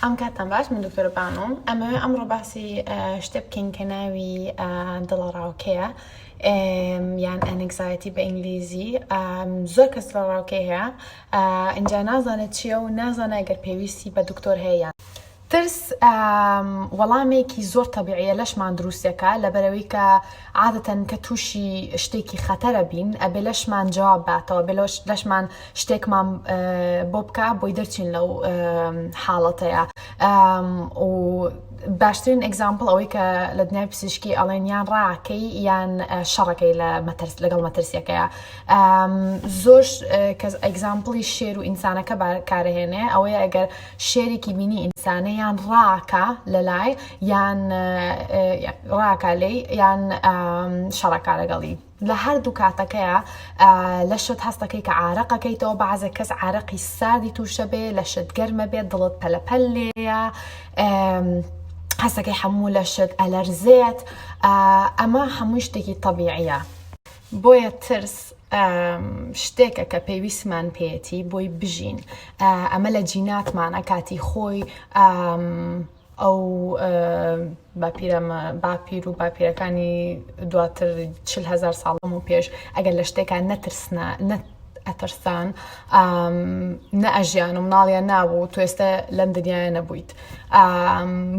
ئەم کاتتان باش من دکتۆرە بانوم ئەمەوێ ئەمڕۆ باسی شتێ بکەین کە ناوی دڵەڕاوکێیە یان anxiety بە ئینگلیزی زۆر کەس دڵەڕاوکێ هەیە ئینجا نازانێت چییە و نازانێت گەر پێویستی بە دکتۆر هەیە یان ترس وەڵامێکی زۆر تەبیعیە لەشمان دروستەکە لەبەرەوەی کە عادەتەن کە تووشی شتێکی خەتەرە بین ئەبێ لەشمان جواب باتەوە بێ لەشمان شتێکمان بۆ بکە بۆی دەرچین لەو حاڵەتەیە و باشترین example ئەوەی کە لە دنیای پزیشکی ئەڵێن یان ڕاکەی یان شەڕەکەی لە مەترس لەگەڵ مەترسیەکەیە زۆر کەس example ی شێر و ئینسانەکە کارهێنێ ئەوەیە ئەگەر شێرێکی بینی ئینسانە یان ڕاکە لە لای یان ڕاکە لێی یان شەڕەکە لەگەڵی لە هەردوو کاتەکەیا لەشت هەستەکەی کە عارەقەکەیتەوە بەعزێک کەس عارەقی ساردی تووشە بێ لەشت گەرمە بێ دڵت پەلەپەل لێیە هەستەکەی هەموو لەشت ئەلەرزێت ئەمە هەموو شتێکی تەبیعیە بۆیە ترس شتێکە کە پێویستمان پێیەتی بۆی بژین ئەمە لە جیناتمانە کاتی خۆی ئەو باپیرەمە باپیر و باپیرەکانی دواتر 40 هزار ساڵم و پێش ئەگەر لە شتێکان نەترسنا نە ئەترسان نە ئەژیان و مناڵیان نابوو تۆ ئێستا لەم دنیاە نەبوویت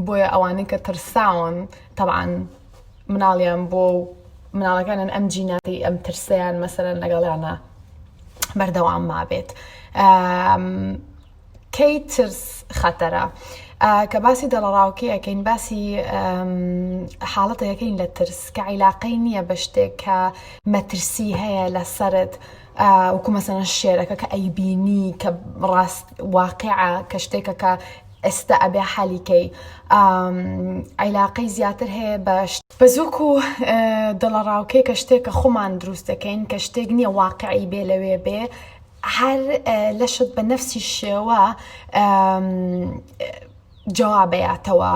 بۆیە ئەوانەی کە ترساون تەبعەن مناڵیان بۆ و مناڵەکانیان ئەم جیناتی ئەم ترسیان مەسەرەن لەگەڵیانە بەردەوام مابێت کەی ترس خەتەرە؟ کە باسی دڵەڕاوکێ ئەکەین باسی حاڵەتێک ئەکەین لە ترس کە عیلاقەی نییە بە شتێک کە مەترسی هەیە لەسەرت وەکو مەسەلەن شێرەکە کە ئەیبینی کە ڕاست واقعە کە شتێکە کە ئێستا ئەبێ حەلی کەی عیلاقەی زیاتر هەیە بە بەس وەکو دڵەڕاوکێ کە شتێکە خۆمان دروست دەکەین کە شتێک نییە واقعی بێ لەوێ بێ هەر لەشت بە نەفسی شێوە جوابەیاتەوە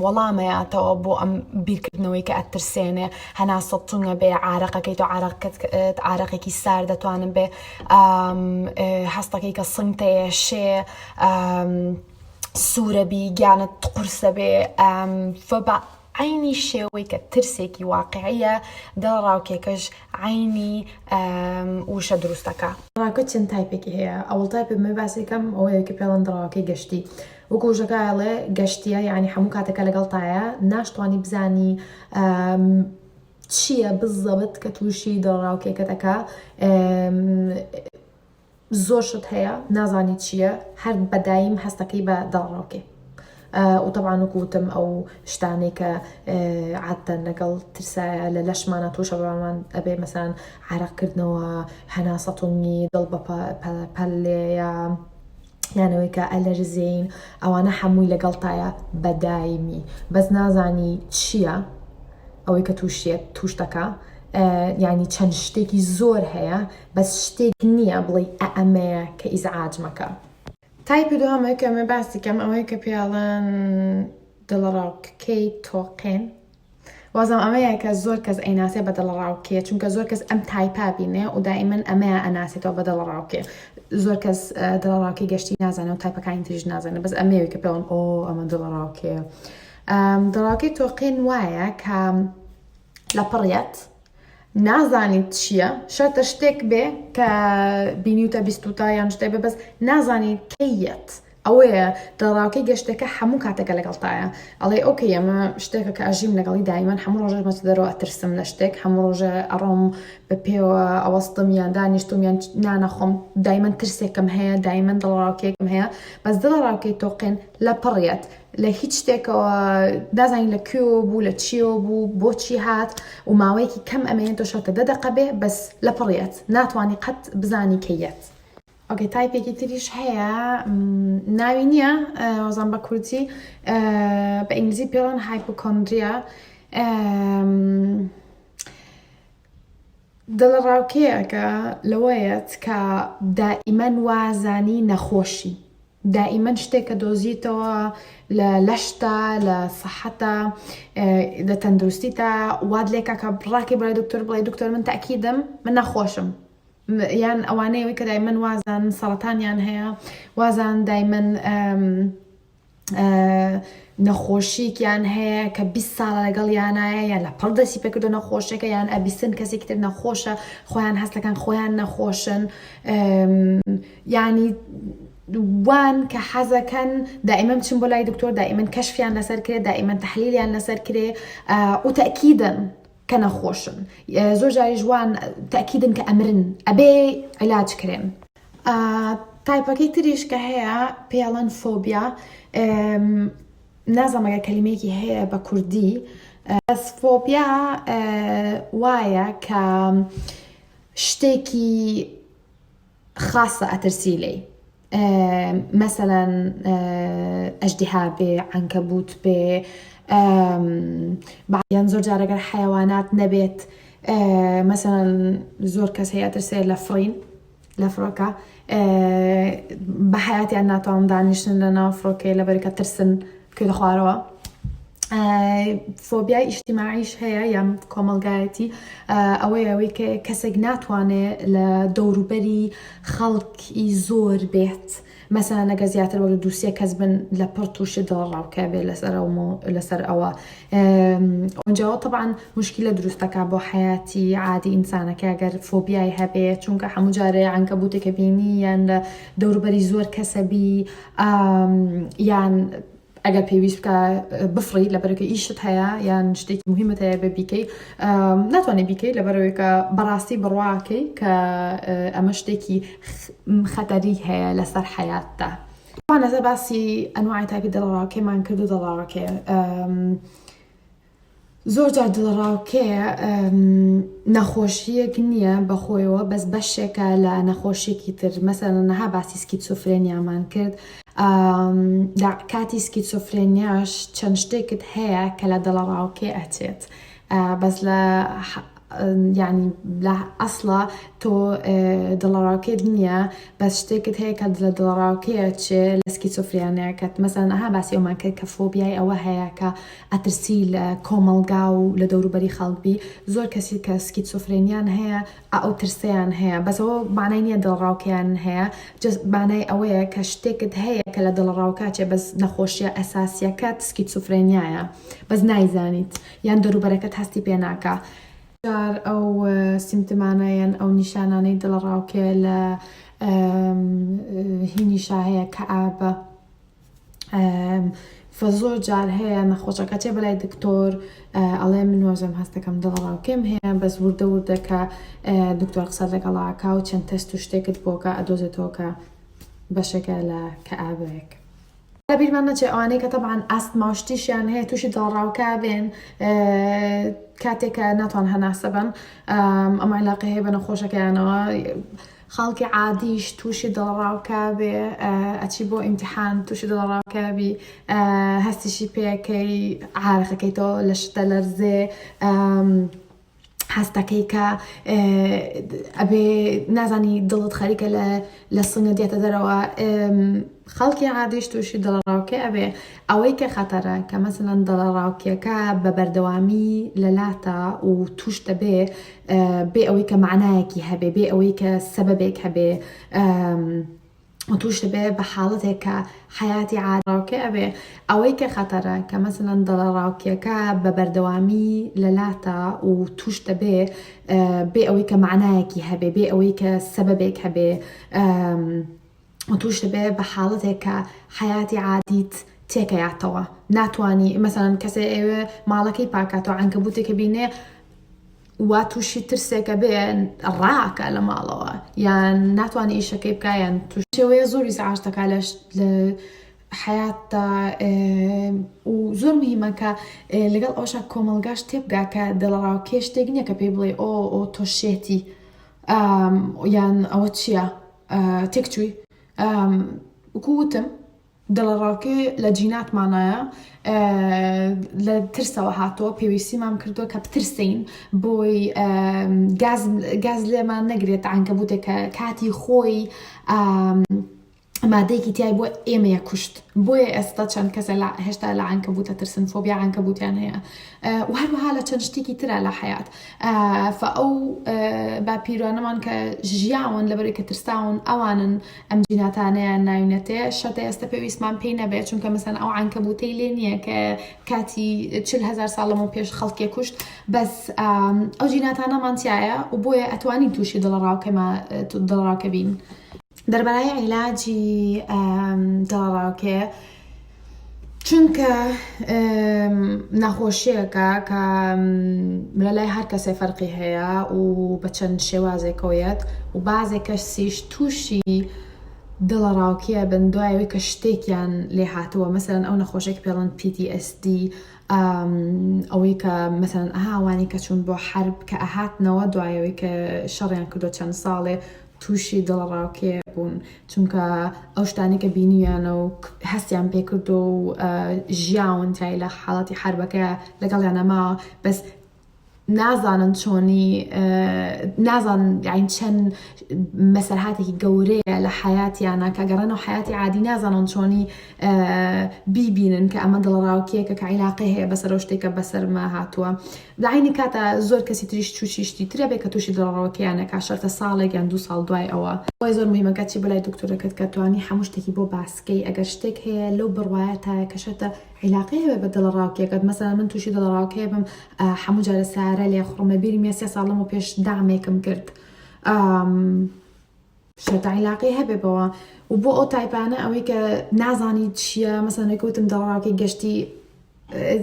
وەڵامەیاتەوە بۆ ئەم بیرکردنەوەی کە ئەترسێنێ هەناسە تونگە بێ عارەقەکەی تۆ عارەقەکەت عارەقێکی سار دەتوانن بێ هەستەکەی کە سنگتەیە شێ سوورەبی گیانت قورسە بێ بە عەینی شێوەی کە ترسێکی واقیعیە دڵەڕاوکێکەش عەینی وشە دروستەکا. دڵەڕاوکێ چەند type ێکی هەیە ئەوەڵ type ێ من باسی کەم ئەوەیە کە پێڵەن دڵەڕاوکێی گەشتی وەکو وشەکە ئەڵێ گەشتیە یعنی هەموو کاتەکە لەگەڵتایە ناشتوانی بزانی چییە بزەبت کە تووشی دڵەڕاوکێکە دەکا زۆر شت هەیە نازانی چییە هەر بە دایم هەستەکەی بە دڵەڕاوکێ و تەبعەن وەکو وتم ئەو شتانەی کە عادەتەن لەگەڵ ترسایە لە لەشمانە تووشە بەمان ئەبێ مەسەلەن عەرەقکردنەوە هەناسەتونگی دڵ بە پەلێیە یانەوەی کە ئەلەرزێین ئەوانە هەمووی لەگەڵتایە بە دایمی بەس نازانی چییە ئەوەی کە تووشیت توش دەکا یعنی چەند شتێکی زۆر هەیە بەس شتێک نییە بڵێی ئە ئەمەیە کە ئیزعاجمەکە. type ی دووهەم ئەوەی کە ئەمەوێ باسی کەم ئەوەیە کە پێیاڵێن دڵەڕاوکێی تۆقێن وازم ئەمەیە کە زۆر کەس ئەیناسێ بە دڵەڕاوکێ چونکە زۆر کەس ئەم type ە بینێ و دائیمەن ئەمەیە ئەناسێتەوە بە دڵەڕاوکێ زۆر کەس دڵەڕاوکێ گەشتی نازانێ و type ەکانی تریش نازانێ بەس ئەمەیە کە پێڵن ئۆ ئەمە دڵەڕاوکێ دڵەڕاوکێی تۆقێن وایە کە لە پڕیەت نازانیت چییە شەرتە شتێک بێ کە بینیوتە بیستوتە یان شتێک بێ بەس نازانی کەی یەت ئەوەیە دڵەڕاوکێی گەشتەکە هەموو کاتێکە لەگەڵتایە ئەڵێ okay ئەمە شتێکە کە ئەژیم لەگەڵی دایمەن هەموو ڕۆژێک بەچ دەرەوە ئەترسم لە شتێک هەموو ڕۆژە ئەڕۆم بە پێوە ئەوەستم یان دانیشتم یان نانەخۆم دایمەن ترسێکم هەیە دایمەن دڵەڕاوکێکم هەیە بەس دڵەڕاوکێی تۆقێن لە پڕیەت لە هیچ شتێکەوە نازانین لە کوێوە بوو لە چیەوە بوو بۆچی هات و ماوەیەکی کەم ئەمێنێتەوە شەرتە دە دەقە بێ بەس لە پڕیەت ناتوانی قەت بزانی کەی یەت. okay type ێکی تریش هەیە ناوی نییە وەزان بە کوردی بە ئینگلیزی پێڵەن hypochondria دڵەڕاوکێیەکە لەوەیەت کە دائیمەن وازانی نەخۆشی دائیمەن شتێک کە دۆزیتەوە لە لەشتا لە سەحەتا لە تەندروستیتا وات لێکا کە ڕاکەی بەلای دکتۆر بڵێ دکتۆر من تاکیدم من نەخۆشم یان ئەوانەیەوەی کە دایمەن وازان سەڵەتانیان هەیە وازان دایمەن. نەخۆشیەکیان هەیە کە 20 ساڵە لەگەڵیانایە یان لە پڕ دەستی پێکردو نەخۆشیەکە یان ئەبیسن کەسێکی تر نەخۆشە خۆیان هەستەکان خۆیان نەخۆشن یعنی وان کە حەزەکەن دائیمەن بچن بۆ لای دکتۆر دائیمەن کەشفیان لەسەر کرێ دائیمەن تحلیلیان لەسەر کرێ و تەکیدن کە نەخۆشن زۆر جاریش وان تەکیدن کە ئەمرن ئەبێ عیلاج کرێن. تایپەکەی تریش کە هەیە پێڵەن فۆبیا نازانم ئەگەر کەلیمەیەکی هەیە بە کوردی بەس فۆبیا وایە کە شتێکی خاصە ئەترسی لێی مەسەلەن ئەژدیها بێ عەنکەبوت بێ یان زۆر جار ئەگەر حەیەوانات نەبێت مەسەلەن زۆر کەس هەیە ئەترسێ لە فڕین لە فڕۆکە بە حەیاتیان ناتوانن دانیشتن لە ناو فڕۆکەی لەبەرکە ترسن بکەوێتە خوارەوە فۆبیای ئیجتیماعیش هەیە یان کۆمەڵگایەتی ئەوەیە ئەوەی کە کەسێک ناتوانێت لە دەوروبەری خەڵکی زۆر بێت مەسەلەن ئەگەر زیاتر وەک دووسێ کەس بن لە پڕ تووشی دڵەڕاوکە بێ لەسەر ئەو لەسەر ئەوە ئەوجاوە طبعا مشکلە دروستەکە بۆ حیاتی عادی ئینسانەکە گەر فۆبیای هەبێ چونکە هەموو جارێ عەنکەبوتێکە بینی یان لە دەوروبەری زۆر کەسە بی یان ئەگەر پێویست بکە بفڕی لەبەرەکە ئیشت هەیە یان شتێکی مهمت هەیە بێ بیکەی ناتوانێت بیکەی لەبەرەوەی کە بەڕاستی بڕواکەی کە ئەمە شتێکی خەتەری هەیە لەسەر حیاتدا لەسەر باسی ئەنواعی تایپی دڵەڕاوکێمان کرد و دڵەڕاوکێ زۆر جار دڵەڕاوکێ نەخۆشییەک نییە بەخۆیەوە بەس بەشێکە لە نەخۆشیەکی تر مەسەلەن نها باسی سکیتسۆفرێنیامان کرد لە کاتی سکیتسۆفرێنیاش چەند شتێکت هەیە کە لە دڵەڕاوکێ ئەچێت بەس لە یانی لە ئەسڵا تۆ دڵەڕاوکێت نییە بەس شتێکت هەیە کە لە دڵەڕاوکێ ئەچێ لە سکیزۆفرێنیاکەت مەسەلەن ئەها باسی ئەومان کرد کە فۆبیای ئەوە هەیە کە ئەترسی لە کۆمەڵگا و لە دەوروبەری خەڵک بی زۆر کەسی کە سکیزۆفرێنیان هەیە ئەو ترسەیان هەیە بەس ئەوە مانای نییە دڵەڕاوکێیان هەیە just مانای ئەوەیە کە شتێکت هەیە کە لە دڵەڕاوکە ئەچێ بەس نەخۆشیە ئەساسیەکەت سکیزۆفرێنیایە بەس نایزانیت یان دەوروبەرەکەت هەستی پێ ناکا. جار ئەو symptom انە یان ئەو نیشانانەی دڵەڕاوکێ لە هینیشا هەیە کەئابە فە زۆر جار هەیە نەخۆشەکە چێ بەلای دکتۆر ئەڵێ من وازم هەستەکەم دڵەڕاوکێم هەیە بەس وردە وردە کە دکتۆر قسە لەگەڵاکا و چەند تەست و شتێکت بۆکە ئەدۆزێتەوە کە بەشێکە لە کەئابەیەک. لە بیرمان نەچێ ئەوانەی کە تەبعەن ئاستما و شتیشیان هەیە تووشی دڵەڕاوکە بێن کاتێک کە ناتوان هەناسە بن ئەم علاقە هەیە بە نەخۆشەکەیانەوە خەڵکی عادیش تووشی دڵەڕاوکە بێ ئەچی بۆ ئیمتحان تووشی دڵەڕاوکە بی هەستیشی پێەکەی عارەقەکەی تۆ لە شتە لەرزێ هەستەکەی کە ئەبێ نازانی دڵت خەریکە لە لە سنگە دێتە دەرەوە خەڵکی عادیش تووشی دڵەڕاوکێ ئەبێ ئەوەی کە خەتەرە کە مەسەلەن دڵەڕاوکێکە بە بەردەوامی لە لاتە و توش دەبێ بێ ئەوەی کە معنایەکی هەبێ بێ ئەوەی کە سەبەبێک هەبێ و توش دەبێ بە حاڵەتێک کە حەیاتی عاڕاوکێ ئەبێ ئەوەی کە خەتەرە کە مەسەلەن دڵەڕاوکێکە بە بەردەوامی لە لاتە و توش دەبێ بێ ئەوەی کە معنایەکی هەبێ بێ ئەوەی کە سەبەبێک هەبێ و توش دەبێ بە حاڵەتێک کە حەیاتی عادیت تێکەیاتەوە ناتوانی مەسەلەن کەسێ ئەوێ ماڵەکەی پاکاتەوە عەنکەبوتێکە بینێ وا تووشی ترسێکە بێ ڕاکە لە ماڵەوە یان ناتوانێت ئیشەکەی بکە یان توش شێوەیە زۆر ئیزعاج دەکا لە حیاتدا و زۆر مهمە کە لەگەڵ ئەوشا کۆمەڵگاش تێبگا کە دڵەڕاوکێ شتێک نییە کە پێی بڵێ ئۆ ئۆ تۆ شێتی یان ئەوە چییە تێکچووی وەکو وتم دڵەڕاوکێ لە جیناتمانایە لە ترسەوە هاتووە پێویستیمان کردووە کە بترسین بۆی گاز گاز لێمان نەگرێت عەنکەبوتێک کە کاتی خۆی. مادەیەکی تیای بووە ئێمەیە کوشت بۆیە ئێستا چەند کەسە لە هێشتا لە عەنکەبوتە ترسن فۆبیا عەنکەبوتیان هەیە و هەروەها لە چەند شتێکی ترە لە حیات فە ئەو باپیرانەمان کە ژیاون لەبەرەوەی کە ترساون ئەوانن ئەم جیناتانەیان ناوینەتێ شەتە ئێستا پێویستمان پێی نەبێت چونکە مەسەن ئەو عەنکەبوتەی لێ نییە کە کاتی 40 هزار ساڵ لەمەو پێش خەڵکێ کوشت بەس ئەو جیناتانەمان تایە و بۆیە ئەتوانین تووشی دڵەڕاوکێما دڵەڕاوکێ بین. دەربارەی عیلاجی دڵەڕاوکێ چونکە نەخۆشیەکە کە لە لای هەر کەسێ فەرقی هەیە و بە چەند شێوازێکەوە یەت و بازێ کەسیش تووشی دڵەڕاوکێ بن دوای ئەوەی کە شتێکیان لێ هاتووە مەسەلەن ئەو نەخۆشێک پێڵن PTSD ئەوەی کە مەسەلەن ئەها ئەوانەی کە چوون بۆ حەرب کە ئەهاتنەوە دوای ئەوەی کە شەڕیان کردووە چەند ساڵێ تووشی دڵەڕاوکێ بوون چونکە ئەو شتانەی کە بینیویانە و هەستیان پێ کردو و ژیاون تای لە حاڵەتی حربەکە لەگەڵیانە ماوە بەس نازانن چۆنی نازان یاین چەند مەسەرهاتێکی گەورەیە لە حیاتیانە کە گەڕێنەوە حیاتی عادی نازانن چۆنی بیبینن کە ئەمە دڵەڕاوکێکە کە عیلاقەی هەیە بەسەر ئەو شتێکە بەسەرما هاتووە لە عەینی کاتا زۆر کەسی تریش تووشی شتی ترە بێ کە تووشی دڵەڕاوکێیان ئەکا شەرتە ساڵێک یان دوو ساڵ دوای ئەوە. بۆیە زۆر مهمە کە چی بۆ لای دکتۆرەکەت کە توانی هەموو شتێکی بۆ باسکەی ئەگەر شتێک هەیە لەو بڕوایەتایە کە شەرتە عیلاقەی هەبێ بە دڵەڕاوکێکەت مەسەلەن من تووشی دڵەڕاوکێ بم هەموو جارە سارە لێ خوڕم لە بیرم یە سێ ساڵ لەمەو پێش دامێکم کرد شەرتە عیلاقەی هەبێ بەوە و بۆ ئەو تایپانە ئەوەی کە نازانی چییە مەسەلەن ئەوەی کە وتم دڵەڕاوکێی گەشتی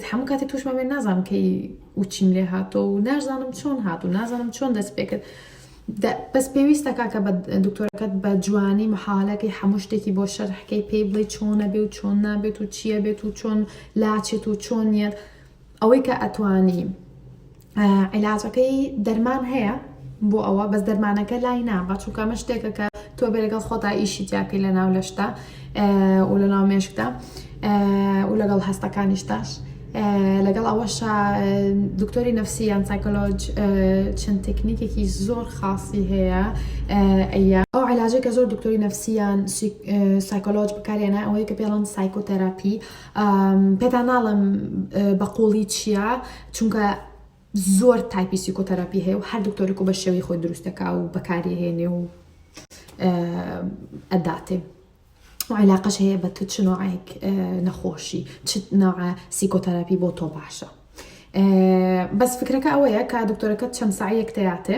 هەموو کاتێک تووشمان بێت نازانم کەی و چیم لێ هاتۆ و نازانم چۆن هات و نازانم چۆن دەست پێ کرد بەس پێویستە کاکە بە دکتۆرەکەت بە جوانی محالەکەی هەموو شتێکی بۆ شەرحکەی پێی بڵێ چۆنە بێ و چۆن نابێت و چییە بێت و چۆن لاچێت و چۆن نییە ئەوەی کە ئەتوانی عیلاجەکەی دەرمان هەیە بۆ ئەوە بەس دەرمانەکە لای نابا چونکە ئەمە شتێکە کە تۆ بێ لەگەڵ خۆتا ئیشی تیاکەی لە ناو لەشتا و لە ناو مێشکدا و لەگەڵ هەستەکانیشتاش لەگەڵ ئەوەشا دکتۆری نەفسی یان سایکۆلۆج چەند تەکنیکێکی زۆر خاصی هەیە ئەیە ئەو علاجێک کە زۆر دکتۆری نەفسیان سایکۆلۆج بکارێنە ئەوەیە کە پێڵەن psychotherapy پێتان ناڵێم بە قوڵی چییە چونکە زۆر type ی psychotherapy هەیە و هەر دکتۆرێک و بە شێوەی خۆی دروست دەکا و بەکاری هێنێ و ئەداتێ و عیلاقەش هەیە بە تو چ نوعێک نەخۆشی چ نوعە psychotherapy بۆ تۆ باشە بەس فکرەکە ئەوەیە کە دکتۆرەکە چەند سعیەک تەیاتێ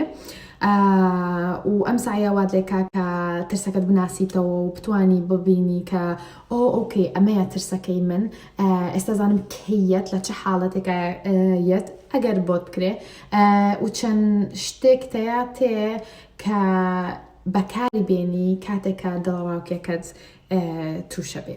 و ئەم سعیە وات لێکا کە ترسەکەت بناسیتەوە و بتانی ببینی کە ئۆ okay ئەمەیە ترسەکەی من ئێستا زانم کەی یەت لە چ حاڵەتێکا یەت ئەگەر بۆت بکرێ و چەند شتێک تەیا تێ کە بەکاری بێنی کاتێک کە دڵەڕاوکێکەت تووشە بێ.